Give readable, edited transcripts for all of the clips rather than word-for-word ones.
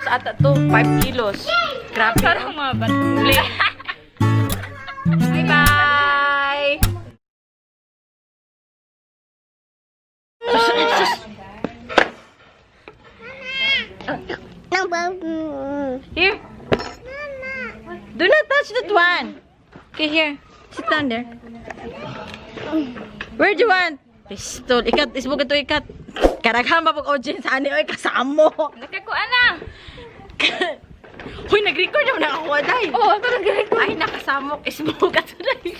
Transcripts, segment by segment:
Ata to, 5 kilos. Grabe. Parang mga bat. Bye-bye! Here. Do not touch that one. Okay, here. Sit down there. Where do you want? Pistol. Ikat, isbog ito ikat. Karaghan ba pag audience ani oy kasamo. Nakakuha na. Huy, nag-record naman na ako aday. Oo, oh, ito nag-record. Ay, nakasamok. Isbog ato day.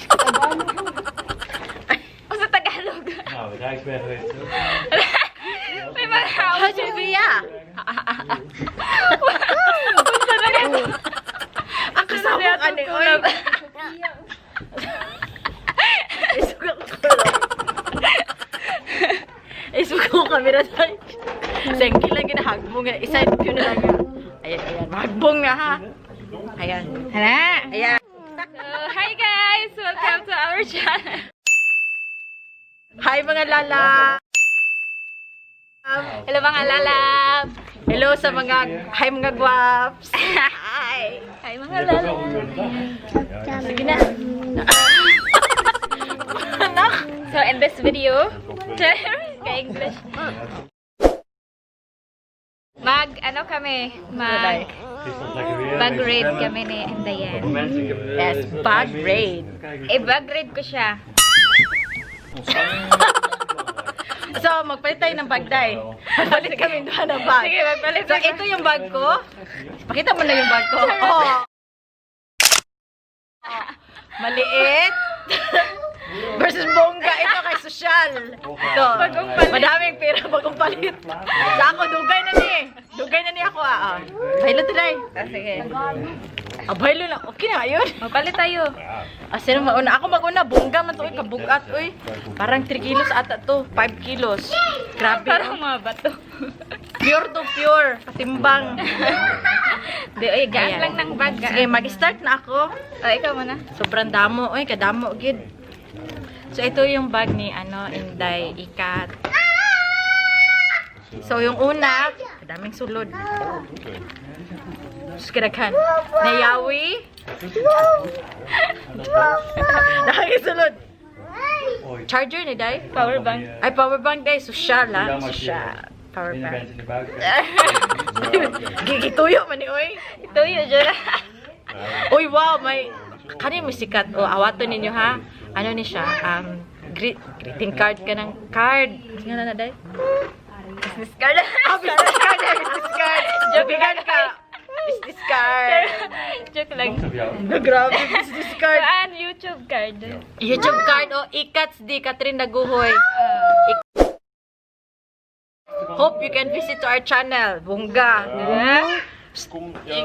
O sa Tagalog. Nou, de Rijksweg weet het ook. May mga Hi, Sophia. Ang kasamok ani oy. Isbog ako. Isbog ko kamera tayo. Sengki lang ginahagbong nga. Isa view na lang yun. Ayan, ayan. Mahagbong nga ha. Ayan. Hala. Ayan. So, hi guys! Welcome to our channel. Hi mga lala. Hello mga lalab. Hello sa mga, hi mga guwaps. Hi. Hi mga lalab. Sige na. Anak. So, in this video, ka-English. Mag, ano kami? Mag, Gisteren lekker weer. bag raid kami ni Indayan. Mensen, ik heb, Yes, bag raid. Eh, bag raid ko siya. So, magpalit tayo ng bag, day. Magpalit kami doon ng bag. Sige, magpalit So, ito yung bag ko. Pakita mo na yung bag ko. Oh. Maliit. Versus bongga. Ito kay sosyal. Ito. Bagong palit. Madaming pera bagong palit. Sa ako, dugay na ni. Dugay na ni ako. Ah. Baylo today. Ah, sige. Ah, baylo na. Okay na, yun. Magpalit tayo. Ah, sino mauna? Ako maguna. Bongga man to. Uy, kabugat. Uy. Parang 3 kilos ata to. 5 kilos. Grabe. Parang mga bato. Pure to pure. Katimbang. Di, oy, gaan Ayan. lang ng bag. Gaan. Sige, mag-start na ako. Oh, ikaw muna. Sobrang damo. Uy, kadamo, gid. So, ito yung bag ni, ano, Inday Ikat. So, yung una, kadaming sulod. Sus, kadaghan. Nayawi. Nakakisulod. Charger ni Day? Power bank. Ay, power bank, Day. Social, ha? Social. Power Binnen bank. bent in de buik. Gigituyo man ni, oy. Ito yun, dyan. Uy, wow, may kani mo sikat o awaton ninyo ha. Ano ni siya? Greeting card ka ng card. Nga na na day? Business card. Ah, business card, eh, business card. Joke ka. Business card. Joke lang. Grabe, business card. Saan? YouTube card. YouTube card o Ikats di Catherine Naguhoy. Hope you can visit to our channel. Bongga. Yeah.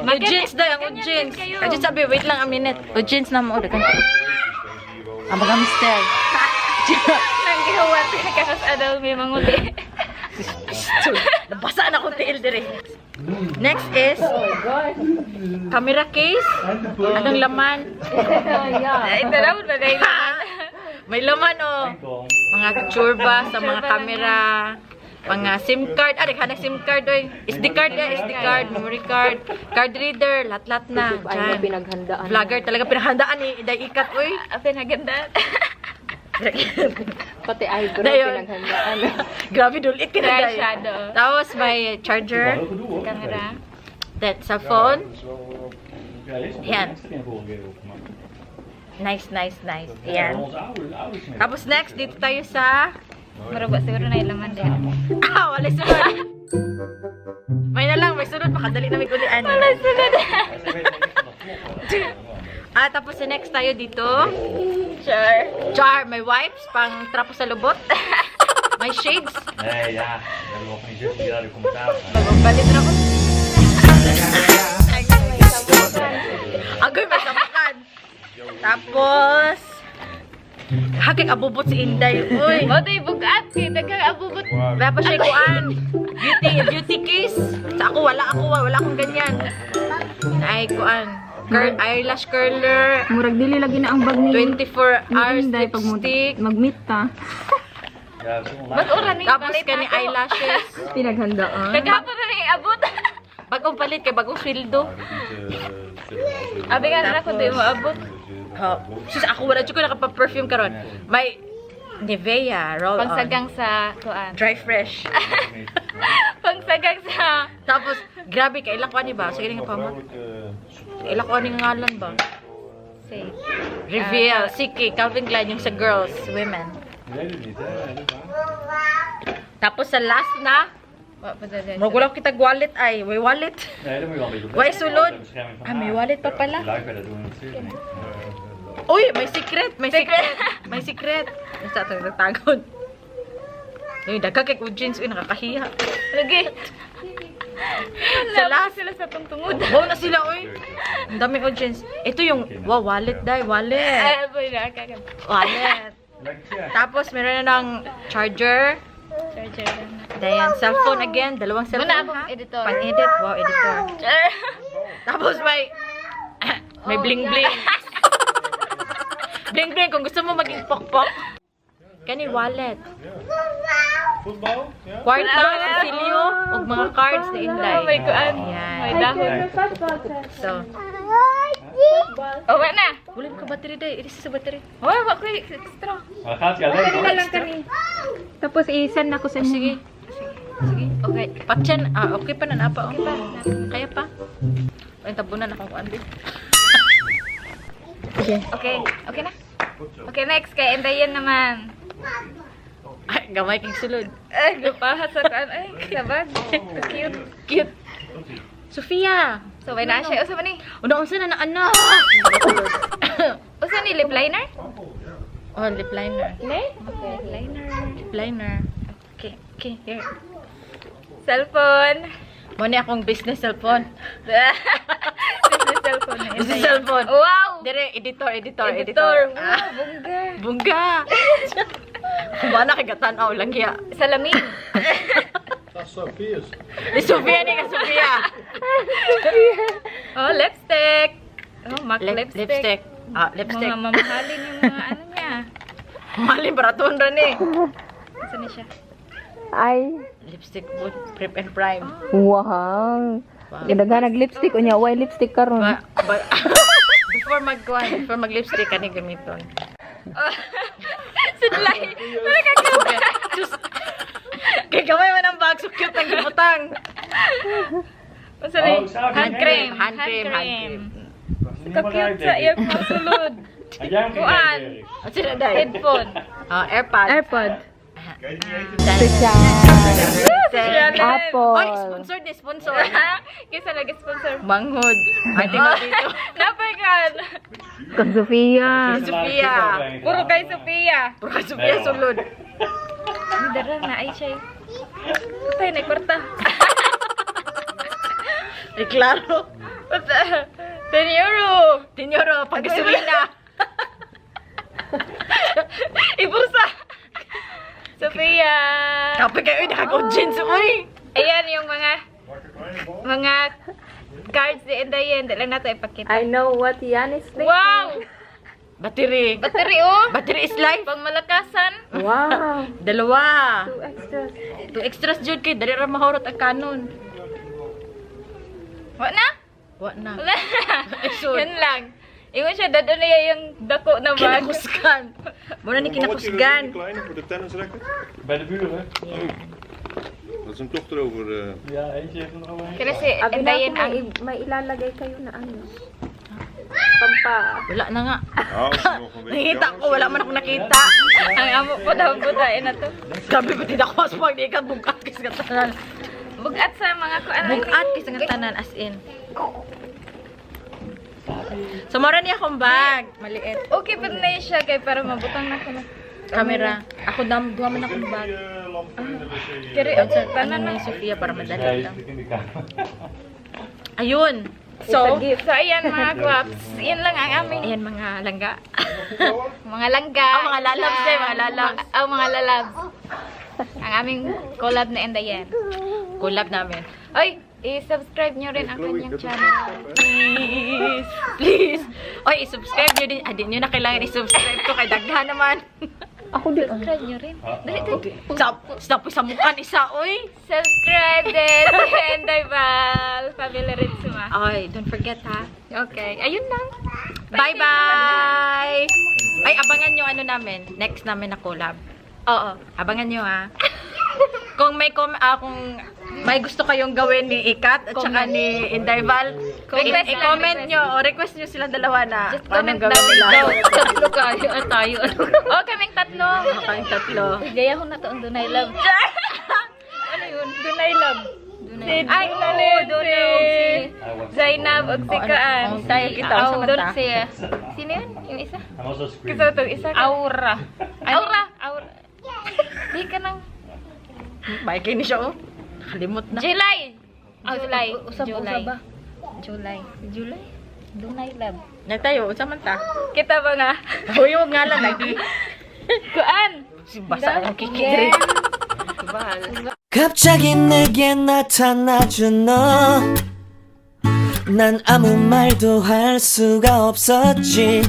Audience daw, ang audience. kayo. Kasi sabi, wait lang a minute. Audience na mo. Dagan. Ang mga mister. Nanggihuwat ka kakas adaw may manguli. Nabasa na akong tiil dire. Next is camera case. Anong laman? Ito na ba na May laman oh. Mga churba sa mga camera, mga SIM card. Ah, naghanap SIM card oy. SD card eh, SD card, memory card, card reader, lahat-lahat na. Ay, Diyan. pinaghandaan. Vlogger talaga pinaghandaan ni Iday Ikat oy. Pinaganda. Pati eyebrow Dayon. pinaghandaan. Grabe dulit ka na Dry Day. shadow. Tapos may charger, Camera. that sa phone. Ja. Nice, nice, nice. Ayan. Onze ouders, ouders mee. Tapos next, dito tayo sa Maruba siguro na ilaman din. Ah, wala sunod. May na lang, may sunod. Makadali na may ulian. Wala sunod. Ah, tapos sa next tayo dito. Sure. Char, may wipes pang trapo sa lubot. May shades. Nee, ja. We hebben wel van die zussen die daar de commentaar op zijn. Magpalit na ko. Agoy, may samakan. Tapos, hakik abubot si Inday. Uy. Mo tayo bugat. Kaya daghang abubot. Wala pa siya kuan. Beauty, beauty case. Sa ako, wala akong ganyan. Ay, kuan. Curl, eyelash curler, Murag dili lagi na ang bag ni 24 hours Inday pag lipstick, mag-meet ta. Ja, dat is online. Mas ura ni tapos kani eyelashes. Pinaghandaan. Kagapon na ni abot. Bagong palit kay bagong sweldo. Abi nga na ako di maabot. Ha. Sus, ako wala jud ko nakapa-perfume karon. May Nivea roll on. Pangsagang sa kuan. Dry fresh. Pangsagang sa Tapos grabe kay ilang kuan ni ba? Sige nga pa mo. Ilang kuan ni ngalan ba? Say. Reveal, CK, Calvin Klein yung sa girls, women. Ik weet het niet, hè? Nee, dat is waar. Tapos sa last na, Wa pa dali. murag wala ko kitag wallet ay, may wallet. Nee, dat moet je wel een beetje op Wij letten. sulod. Ter bescherming van Ah, may haar. wallet pa pala. Die luiken, dat doen we natuurlijk niet. Uy, may secret, may secret. May secret. Sa ato nagtagod. Uy, dagka kay og jeans, uy nakakahiya. Lagi. Sa last, sila sa tungtungod. Wow na sila, uy. Ang dami og jeans. Ito yung, wow, wallet dai, wallet. Ay, boy na kagad. Wallet. Lekker, ja. Tapos meron na ng charger. Charger lang na. Dayan, cellphone again, dalawang cellphone. Muna akong Ha? editor. Pang-edit, wow, editor. Char. Tapos may may Oh, bling bling. Bling bling kung gusto mo maging pokpok. Kani wallet. Voetbal? Ja? Kwarta, Cecilio, ug mga cards na inlay. Oh, may kuan. Ayan. May dahon. So, Oh, wa na. wala ka battery day. Ilis sa battery. Oh, wa ko extra. Maar gaat hij alleen hoor. Lang kani. Tapos i-send na ko sa inyo. Sige. Sige. Okay. Patyan. Ah, okay pa na napa. Okay pa. Kaya pa. Ay, tabunan akong kuan di. Okay. Okay na. Okay, next kay Endayan naman. Ay, gamay kang sulod. Ay, gupahat sa kuan. Ay, sa bag. Cute. Cute. Sofia. So, may na siya. Usa ba ni? Una unsa na na anak. Usa ni lip liner? Oh, lip liner. Ne? Okay, lip liner. Lip liner. Okay, okay, here. Cellphone. Mo ni akong business cellphone. Business cellphone na Business Endayan. cellphone. Wow! Dire, editor, editor, Editor. editor. Wow, Ah, bongga. bungga. Kung na kay gatan-aw lang hiya. Salamin. Dat is Sophia's. Ni Sofia ni ka Sofia. Oh, lipstick. Oh, MAC lipstick. Lipstick. Ah, lipstick. Mga mamahalin yung mga ano niya. Malin baraton ra ni. Saan na siya? Ay, Lipstick boot, prep and prime. wow. Wow. Gadagan nag lipstick unya, way lipstick karon. Ba, before magkuan, before mag lipstick kani gamiton. Sidlay. Wala ka Okay. Sus. Kay gamay man ang bag, so cute ang gibutang. Unsa na? Oh, sabi, Hand cream. Hand cream, hand cream. Was er niet maar Ka-cute uit, sa denk ik. iyang mga sulod. Had jij hem Kuan. gekeken, Erik? Ano sila dai? Headphone. Ah, AirPods. AirPod. Kan je niet eten? Apple. Oy, sponsor ni sponsor. Kaysa lagi sponsor. Manghod. Ay, tingnan dito. Napakan. Kang Sofia. Gisteren laat ik Sophia. dit overheen Puro gedaan. kay Sophia. Puro kay Sophia sulod. Dara na ay siya. Patay na kwarta. Ay, klaro. €10. Tinyoro, pag-gasolina. Ibursa. Sophia. Kape kayo, uy, nakag jeans, uy. Ayan yung mga cards ni Endayen. Dali lang nato ipakita. I know what Yan is thinking. Wow! Battery. Battery oh! Battery is life. Pang malakasan. Wow. Dalawa. Two extras. Two extras jud kay dali ra mahurot ang kanon. Wa na? Wa na. Wala. Sure. Yun lang. Ingon siya, dadon niya yung dako na bag. Kinakusgan. Muna ni Een balletje kinakusgan. erin, de kleine, voor de tennisracket. Bij de buren. Dat is een dochter over. Ja, eentje heeft er nog wel een. Kaya si Abi na Endayen ako, ang may ilalagay kayo na ano. Pampa. Wala na nga. Nou, als je nog een beetje Nakita kan, ko, wala man ako nakita. ang amo po daw butain na to. Grabe ba din ako mas pag ikat bugat kis nga tanan. Bugat sa mga kuan. Bugat kis nga tanan as in. So mora niya akong bag, maliit. Okay pa na siya kay para mabutang na ko na. Camera. Ako dam duha man akong bag. Die lamp voor in de wc. Kaya Ano tanan na. ni Sofia para Dus madali hij lang. zit in de kamer. Ayun. So, So ayan mga guwaps, yan lang ang aming ayan mga langga. mga langga. Ah, mga lalabs eh, mga lalabs. Oh, mga lalabs. Ang aming collab na Endayen. Collab namin. Oy, i-subscribe nyo rin ang Chloe, kanyang dat is channel. Please. Please. Oy, i-subscribe nyo din. Ah, di nyo na kailangan i-subscribe to kay daghan naman. Ako din. Ah. Subscribe nyo rin. Dali, dali. Sa, sa mukha ni isa, oy. Subscribe din si Inday Val. Family Ritsuma. Ay, don't forget ha. Okay. Ayun lang. Bye-bye! Ay, abangan nyo ano namin. Next namin na collab. Oo. Abangan nyo ha. Kung may gusto kayong gawin ni Ikat at saka ni Inday Val, Request lang, i-comment request. nyo o request nyo silang dalawa na Just kung anong comment gawin down nila. Tatlo kayo. Ah, tayo. Oh, kaming tatlo. Oh, kaming tatlo. Gaya ko na to ang Dunay Love. Ano yun? Dunay Love. Dunay. Ay, oo, Dunay. Si Zainab og si Oh, ano? Kaan. Oh, tayo kita, Aw, sa mata. doon siya. Sino yun? Yung isa? I'm also screaming. Kasi itong isa. Aura. Aura. Aura. Di ka nang... May kini siya oh. Nakalimot na. July. July. Usab, July. usab ba? July. July? Dunay Love. Na tayo, unsa man ta? Kita ba nga? Huy, wag nga lang lagi. Kuan. Si basa ang kikiri. 갑자기 내게 나타나준 너. 난 아무 말도 할 수가 없었지.